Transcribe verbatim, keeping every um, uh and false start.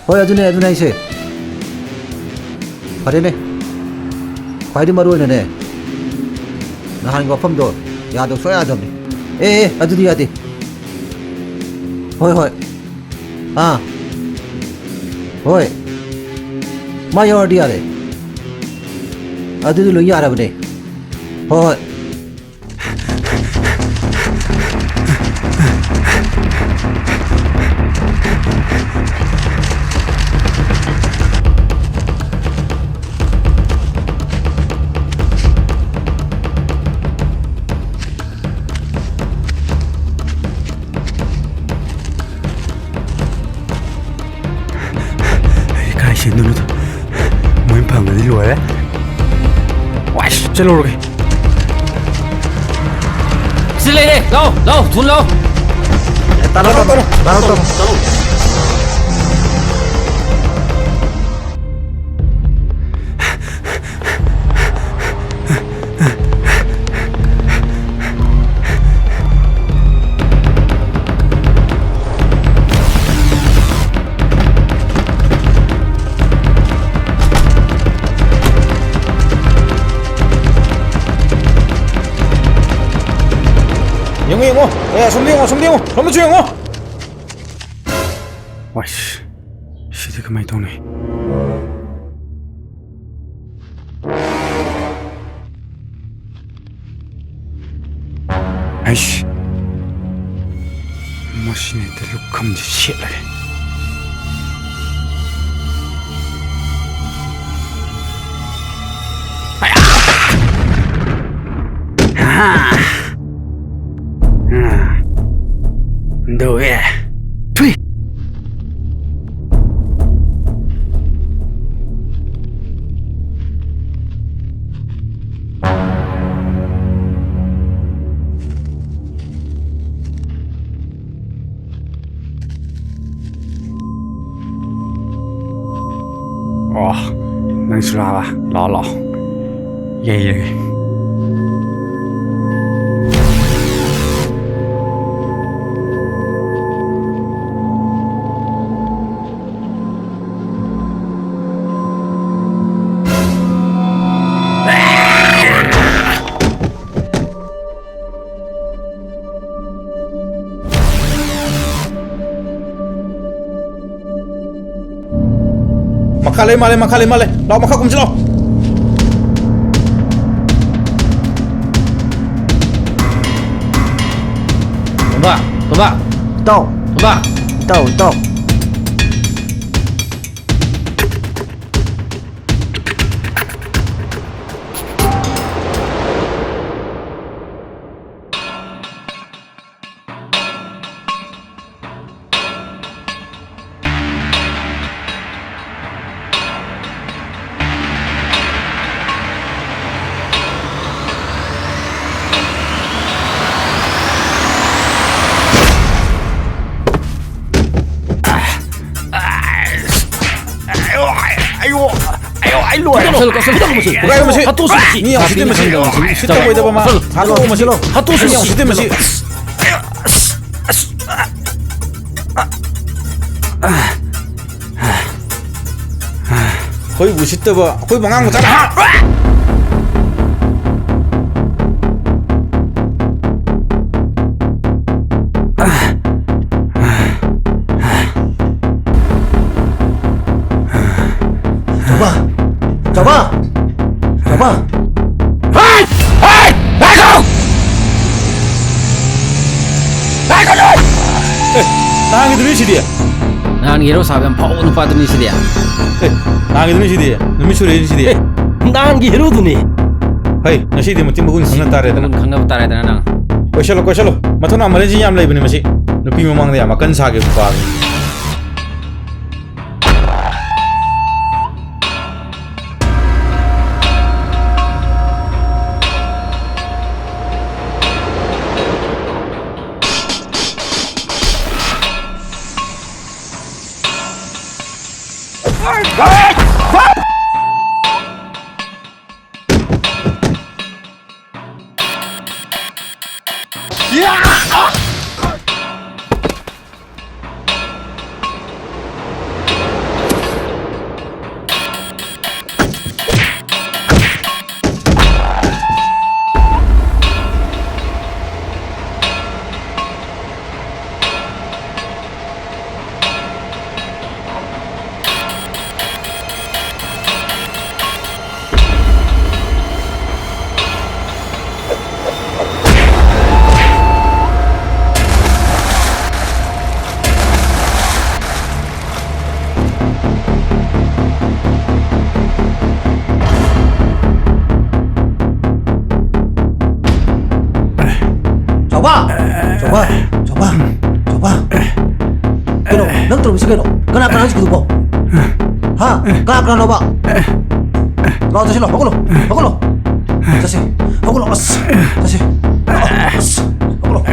ꯍꯣꯏ, ꯑꯗꯨꯅꯦ, ꯑꯗꯨꯅꯦ ꯍꯥꯏꯁꯦ꯫ ꯐꯔꯦꯅꯦ꯫ ꯈ꯭ꯋꯥꯏꯗꯒꯤ ꯃꯔꯨ ꯑꯣꯏꯅꯅꯦ, ꯅꯍꯥꯟꯒꯤ ꯋꯥꯐꯝꯗꯣ ꯌꯥꯗꯕ ꯁꯨꯡꯌꯥ ꯌꯥꯗꯕꯅꯤ꯫ ꯑꯦ, ꯑꯦ, ꯑꯗꯨꯗꯤ ꯌꯥꯗꯦ꯫ ꯍꯣꯏ, ꯍꯣꯏ꯫ ꯑꯥ꯫ ꯍꯣꯏ꯫ ꯃꯥ ꯌꯥꯎꯔꯗꯤ ꯌꯥꯔꯦ꯫ ꯑꯗꯨꯗꯤ ꯂꯣꯏ ꯌꯥꯔꯕꯅꯦ꯫ ꯍꯣꯏ, ꯍꯣꯏ꯫ ꯑꯩ ꯀꯥꯏ ꯆꯦꯟꯗꯣꯏꯅꯣ? ꯃꯣꯏ ꯐꯪꯉꯗꯤ ꯂꯣꯏꯔꯦ꯫ ꯋꯥꯏꯁ, ꯆꯠꯂꯨꯔꯒꯦ꯫ ꯁꯤ ꯂꯩꯔꯦ꯫ ꯂꯥꯎ, ꯂꯥꯎ, ꯊꯨꯅ ꯂꯥꯎ꯫ ꯇꯥꯔꯣ, ꯇꯥꯔꯣ, ꯇꯥꯔꯣ, ꯇꯥꯔꯣ, ꯇꯥꯔꯣ꯫ ꯌꯦꯡꯉꯣ, ꯌꯦꯡꯉꯣ꯫ ꯑꯦ, ꯑꯁꯣꯝꯗ ꯌꯦꯡꯉꯣ, ꯑꯁꯣꯝꯗ ꯌꯦꯡꯉꯣ꯫ ꯁꯣꯝꯗꯁꯨ ꯌꯦꯡꯉꯣ꯫ ꯋꯥꯏꯁ, ꯁꯤꯗꯤ ꯀꯃꯥꯏ ꯇꯧꯅꯤ? ꯑꯩꯁ, ꯃꯁꯤꯅ ꯍꯦꯛꯇ ꯂꯨꯈꯝꯁꯦ ꯁꯦꯠꯂꯒꯦ꯫ ꯑꯌꯥ! ꯑꯍꯥ! ꯑꯥ! ꯗꯧꯋꯦ꯫ ꯊꯨꯏ! ꯑꯣ, ꯅꯪꯁꯨ ꯂꯥꯛꯑꯕ? ꯂꯥꯛꯑꯣ, ꯂꯥꯛꯑꯣ꯫ ꯌꯩꯔꯒꯦ꯫ ꯃꯈꯥ ꯂꯩ ꯃꯥꯜꯂꯦ, ꯃꯈꯥ ꯂꯩ ꯃꯥꯜꯂꯦ꯫ ꯂꯥꯛꯑꯣ, ꯃꯈꯥ ꯀꯨꯝꯁꯤ ꯂꯥꯛꯑꯣ꯫ ꯇꯣꯝꯕ, ꯇꯣꯝꯕ꯫ ꯏꯇꯥꯎ꯫ ꯇꯣꯝꯕ꯫ ꯏꯇꯥꯎ, ꯏꯇꯥꯎ꯫ ꯑꯌꯣ, ꯑꯌꯣ, ꯑꯌꯣ, ꯑꯩ ꯂꯣꯏꯔꯦ꯫ ꯀꯛꯁꯜꯂꯨ, ꯀꯛꯁꯜꯂꯨ, ꯀꯛꯁꯜꯂꯨ, ꯃꯁꯤ꯫ ꯀꯗꯥꯏꯅꯣ ꯃꯁꯤ? ꯍꯥꯠꯇꯣꯛꯑꯁꯤ, ꯃꯁꯤ꯫ ꯃꯤ ꯌꯥꯝ ꯎꯁꯤꯠꯇꯦ, ꯃꯁꯤ꯫ ꯎꯁꯤꯠꯇꯕ ꯑꯣꯏꯗꯕ ꯑꯃ꯫ ꯀꯛꯁꯜꯂꯨ꯫ ꯍꯥꯠꯇꯣꯛꯑꯣ, ꯃꯁꯤ꯫ ꯍꯥꯠꯇꯣꯛꯑꯁꯤ, ꯃꯤ ꯌꯥꯝ ꯃꯁꯤ꯫ ꯎꯁꯤꯠꯇꯦ, ꯃꯁꯤ꯫ ꯑꯩꯈꯣꯏꯕꯨ ꯎꯁꯤꯠꯇꯕ, ꯑꯩꯈꯣꯏꯕꯨ ꯑꯉꯥꯡ ꯃꯆꯥꯅ ꯍꯥ-, ꯆꯥꯕ! ꯆꯥꯕ! ꯆꯥꯕ! ꯍꯥꯏ! ꯍꯥꯏ! ꯉꯥꯏꯈꯣ! ꯉꯥꯏꯈꯣꯅꯦ! ꯑꯦ, ꯅꯍꯥꯟꯒꯤꯗꯨꯅꯤ ꯁꯤꯗꯤ꯫ ꯅꯍꯥꯟꯒꯤ ꯍꯦꯔꯣ ꯁꯥꯕ ꯌꯥꯝ ꯐꯥꯎꯕ ꯅꯨꯄꯥꯗꯨꯅꯤ ꯁꯤꯗꯤ꯫ ꯑꯦ, ꯅꯍꯥꯟꯒꯤꯗꯨꯅꯤ ꯁꯤꯗꯤ꯫ ꯅꯨꯃꯤꯠ ꯁꯨꯔꯦꯅꯤ ꯁꯤꯗꯤ꯫ ꯑꯦ, ꯅꯍꯥꯟꯒꯤ ꯍꯦꯔꯣꯗꯨꯅꯤ꯫ ꯍꯩ, ꯉꯁꯤꯗꯤ ꯃꯇꯤꯛ ꯃꯒꯨꯟ ꯈꯪꯅ ꯇꯥꯔꯦꯗꯅ꯫ ꯃꯒꯨꯟ ꯈꯪꯅꯕ ꯇꯥꯔꯦꯗꯅ ꯅꯪ꯫ ꯀꯣꯏꯁꯜꯂꯣ, ꯀꯣꯏꯁꯜꯂꯣ꯫ ꯃꯊꯧꯅꯥ ꯃꯔꯤꯟꯁꯤ ꯌꯥꯝ ꯂꯩꯕꯅꯤ ꯃꯁꯤ꯫ ꯅꯨꯄꯤ ꯃꯃꯥꯡꯗ ꯌꯥꯝ ꯑꯀꯟ ꯁꯥꯈꯤꯕ ꯅꯨꯄꯥꯅꯤ꯫ ꯅꯪ ꯇꯧꯔꯝꯃꯤꯁꯤ ꯀꯩꯅꯣ? ꯀꯅꯥ ꯀꯅꯥꯅꯣ ꯍꯧꯖꯤꯛꯀꯤꯗꯨꯕꯣ? ꯍꯥ? ꯀꯅꯥ ꯀꯅꯥꯅꯣꯕ? ꯂꯥꯛꯑꯣ, ꯆꯠꯁꯤ, ꯂꯥꯛꯑꯣ, ꯍꯧꯒꯠꯂꯣ, ꯍꯧꯒꯠꯂꯣ꯫ ꯆꯠꯁꯤ, ꯍꯧꯒꯠꯂꯣ, ꯑꯁ, ꯆꯠꯁꯤ꯫ ꯂꯥꯛꯑꯣ, ꯑꯁ, ꯍꯧꯒꯠꯂꯣ꯫